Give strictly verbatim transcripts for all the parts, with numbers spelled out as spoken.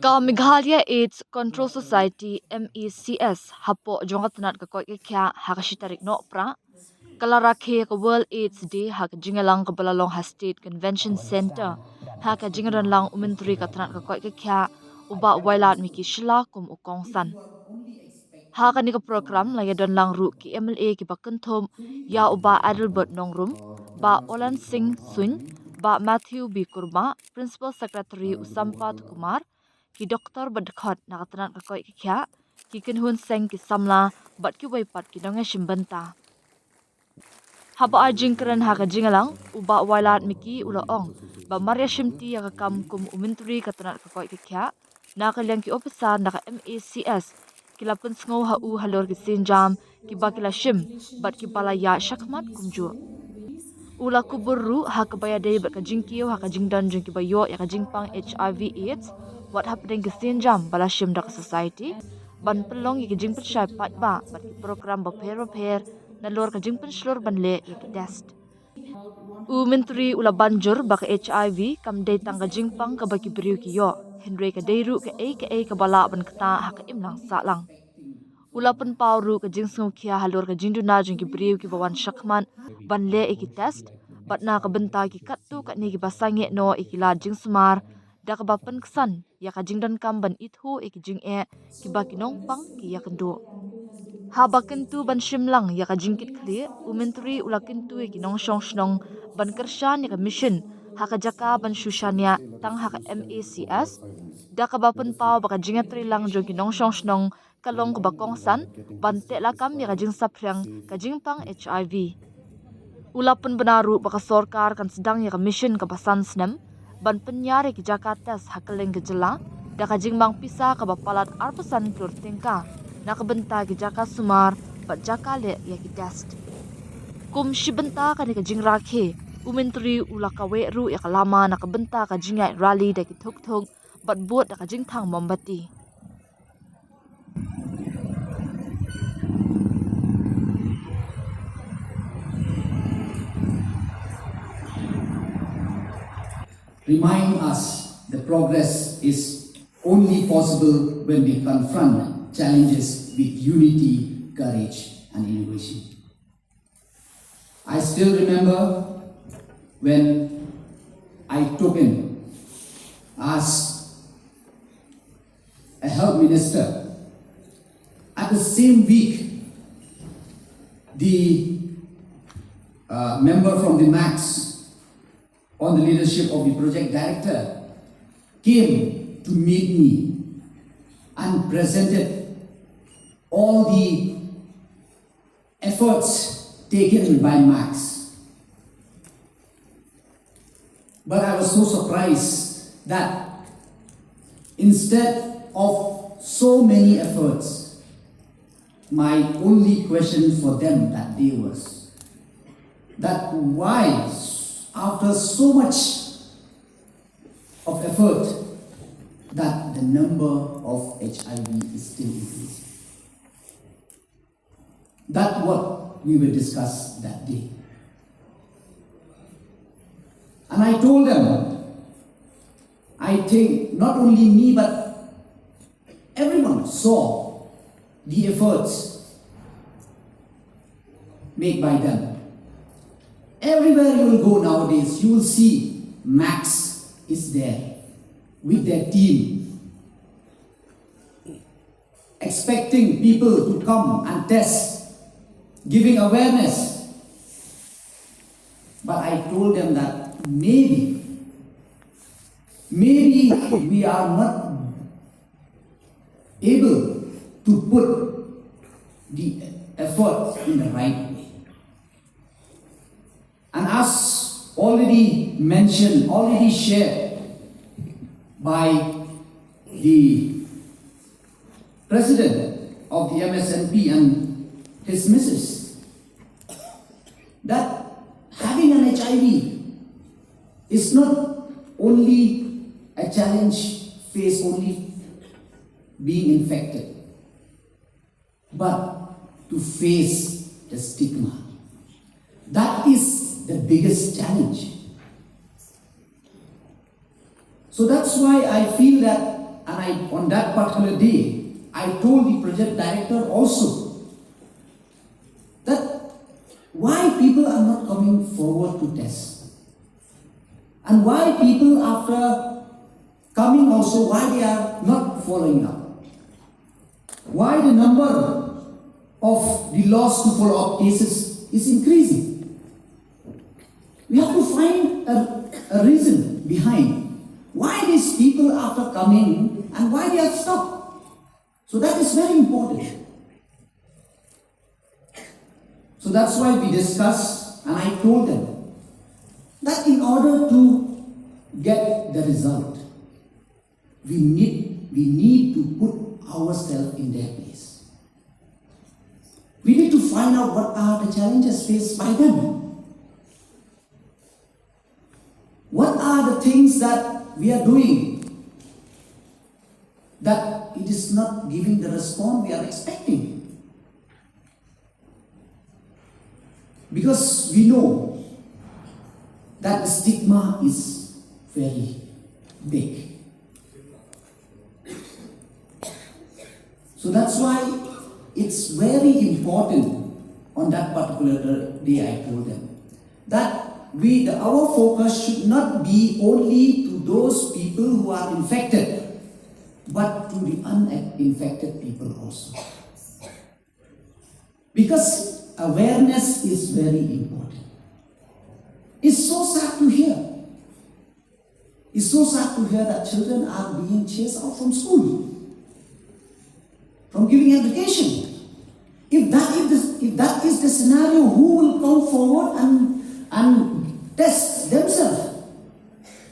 Ka Meghalaya AIDS Control Society, M A C S, hapoh jong ka tnat ka koit ka khiah ha ka shi tarik Nohprah, ka la rakhe ka World AIDS Day ha ka jingïalang kaba la long ha State Convention Centre, ha ka jingdon lang u Myntri ka tnat ka koit ka khiah, u Bah Wailadmiki Shylla kum u kongsan. Ha kane ka program la ïadon lang ruh ki M L A kiba kynthup ïa u Bah Adelbert Nongrum, Bah Olan Singh Suin, Bah Matthew B Kurbah, Principal Secretary u Sampath Kumar, ki doktor ba dkhot na ka tnat ka koit ka khiah, ki kynhun seng ki samla, bad kiwei pat ki nongïashim bynta. Haba ai jingkren ha ka jingïalang, u Bah Wailadmiki u la ong ba mar ïashim ti ïa ka kam kum u Myntri ka tnat ka koit ka khiah, na ka liang ki ophisar na ka M A C S ki la pynsngew ha u halor ki sienjam kiba ki la shim bad kiba la ïaid shakhmat kumjuh. U la kubur ruh ha kaba ïadei bad ka jingkiew ha ka jingdon jong kiba ïoh ïa ka jingpang H I V AIDS, wat hapdeng ki sienjam ba la shim da ka society, ban pynlong ïa ki jingpynshai paidbah bad ki program bapher bapher nalor ka jingpynshlur ban leh ïa ki test. U Myntri u la ban jur ba ka H I V kam dei tang ka jingpang kaba ki briew ki ïoh, hynrei ka dei ruh kaei kaei kaba lah ban ktah ha ka imlang sahlang. U la pynpaw ruh ka jingsngewkhia halor ka jingduna jong ki briew kiba wan shakhmat ban leh ïa ki test, bad na ka bynta ki katto katne kiba sangeh noh ïa ki lad jingsumar, da kaba pynksan ïa ka jingdonkam ban ithuh ïa ki jingeh kiba ki nongpang ki ïakynduh. Haba kyntu ban shim lang ïa ka jingkitkhlieh, u Myntri u la kyntu ïa ki nongshong shnong ban kyrshan ïa ka mission ha ka jaka ban shu shaniah tang ha ka M A C S, da kaba pynpaw ba ka jingïatreilang jong ki nongshong shnong ka long kaba kongsan ban teh lakam ïa ka jingsaphriang ka jingpang H I V. U la pynbna ruh ba ka sorkar kan sdang ïa ka mission kaba san snem ban pynïar ïa ki jaka test ha kylleng ka jylla, da ka jingmang pisa kaba palat arphew san klur tyngka na ka bynta ki jaka sumar bad jaka leh ïa ki test. Kum shi bynta kane ka jingrakhe, u Myntri u la kaweh ruh ïa ka lama na ka bynta ka jingïaid rally da ki thuk thuk bad bud da ka jingthang mombati. Remind us the progress is only possible when we confront challenges with unity, courage, and innovation. I still remember when I took in as a health minister. At the same week, the uh, member from the MACS, on the leadership of the project director, came to meet me and presented all the efforts taken by MACS. But I was so surprised that instead of so many efforts, my only question for them that day was that why, after so much of effort, that the number of H I V is still increasing. That's what we will discuss that day. And I told them, I think not only me, but everyone saw the efforts made by them. Everywhere you will go nowadays, you will see MACS is there with their team, expecting people to come and test, giving awareness. But I told them that maybe, maybe we are not able to put the effort in the right way. And as already mentioned, already shared by the president of the M S N P and his missus, that having an H I V is not only a challenge faced only being infected, but to face the stigma. That is the biggest challenge. So that's why I feel that on that particular day, I told the project director also that why people are not coming forward to test, and why people, after coming also, why they are not following up, why the number of the lost to follow up cases is increasing. We have to find a, a reason behind why these people, after coming, and why they are stopped. So that is very important. So that's why we discussed, and I told them that in order to get the result, we need, we need to put ourselves in their place. We need to find out what are the challenges faced by them. What are the things that we are doing that it is not giving the response we are expecting? Because we know that the stigma is very big. So that's why it's very important. On that particular day, I told them that we, the, our focus should not be only to those people who are infected, but to the uninfected people also. Because awareness is very important. It's so sad to hear. It's so sad to hear that children are being chased out from school, from giving education. If that is the, if that is the scenario, who will come forward and, and test themselves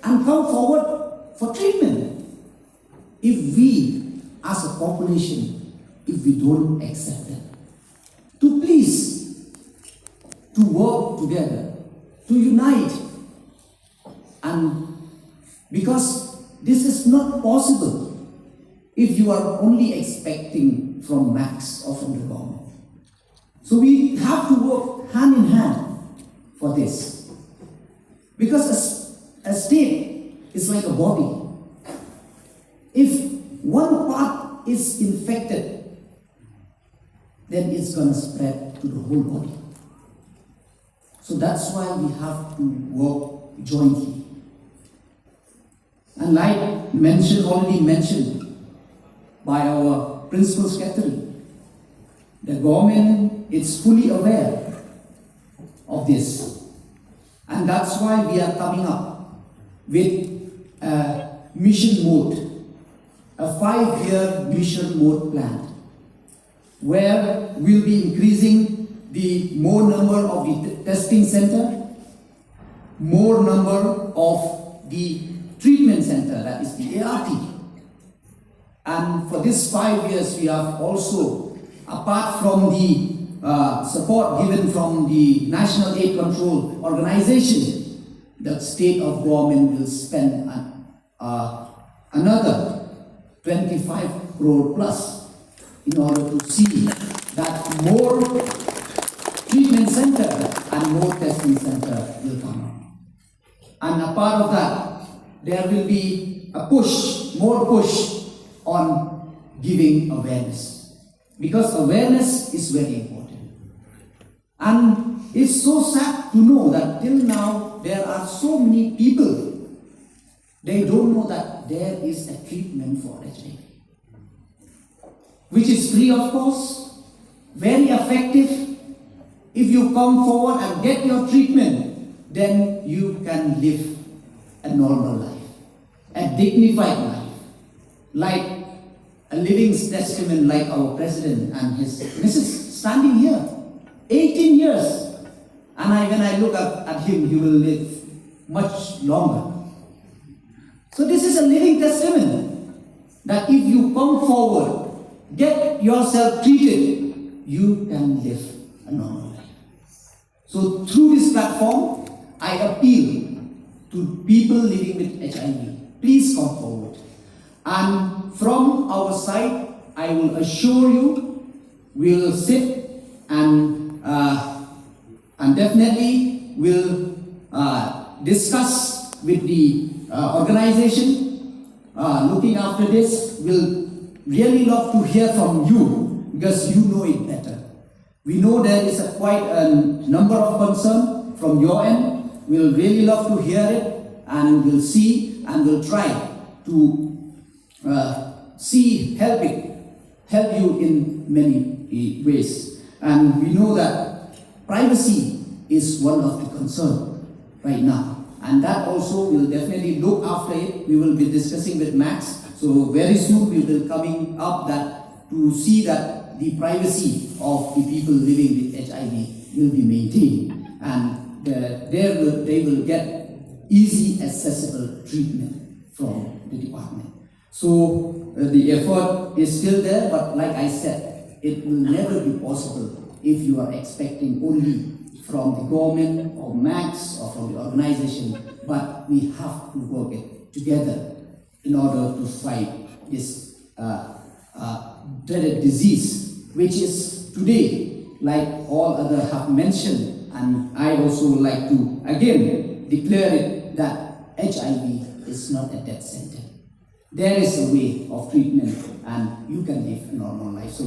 and come forward for treatment? If we, as a population, if we don't accept them, to please, to work together, to unite, and because this is not possible if you are only expecting from MACS or from the government. So we have to work hand in hand for this. Because a s-, a state is like a body. If one part is infected, then it's gonna spread to the whole body. So that's why we have to work jointly. And like mentioned, already mentioned by our Principal Secretary, the government is fully aware of this. And that's why we are coming up with a mission mode, a five-year mission mode plan, where we'll be increasing the more number of the t-, testing center, more number of the treatment center, that is the A R T. And for these five years, we have also, apart from the, uh, support given from the National AIDS Control Organization, the state of government will spend an, uh, another twenty-five crore plus in order to see that more treatment center and more testing center will come up. And a part of that, there will be a push, more push on giving awareness. Because awareness is very important. And it's so sad to know that till now there are so many people, they don't know that there is a treatment for H I V, which is free of cost, very effective. If you come forward and get your treatment, then you can live a normal life, a dignified life, like a living testament like our president and his missus standing here. Eighteen years. And I, when I look at, at him, he will live much longer. So this is a living testament that if you come forward, get yourself treated, you can live a normal life. So through this platform, I appeal to people living with H I V, please come forward. And from our side, I will assure you, we'll sit and, uh, and definitely we'll, uh, discuss with the, uh, organization uh, looking after this will really love to hear from you because you know it better. We know there is a quite a number of concern from your end. We'll really love to hear it, and we'll see and we'll try to uh, see help it help you in many ways. And we know that privacy is one of the concern right now. And that also will definitely look after it. We will be discussing with Max. So very soon we will coming up that to see that the privacy of the people living with H I V will be maintained. And the, there will, they will get easy accessible treatment from the department. So uh, the effort is still there, but like I said, it will never be possible if you are expecting only from the government or Max or from the organization, but we have to work it together in order to fight this uh, uh, dreaded disease, which is today, like all other have mentioned, and I also like to again declare it that H I V is not a death sentence. There is a way of treatment, and you can live a normal life. So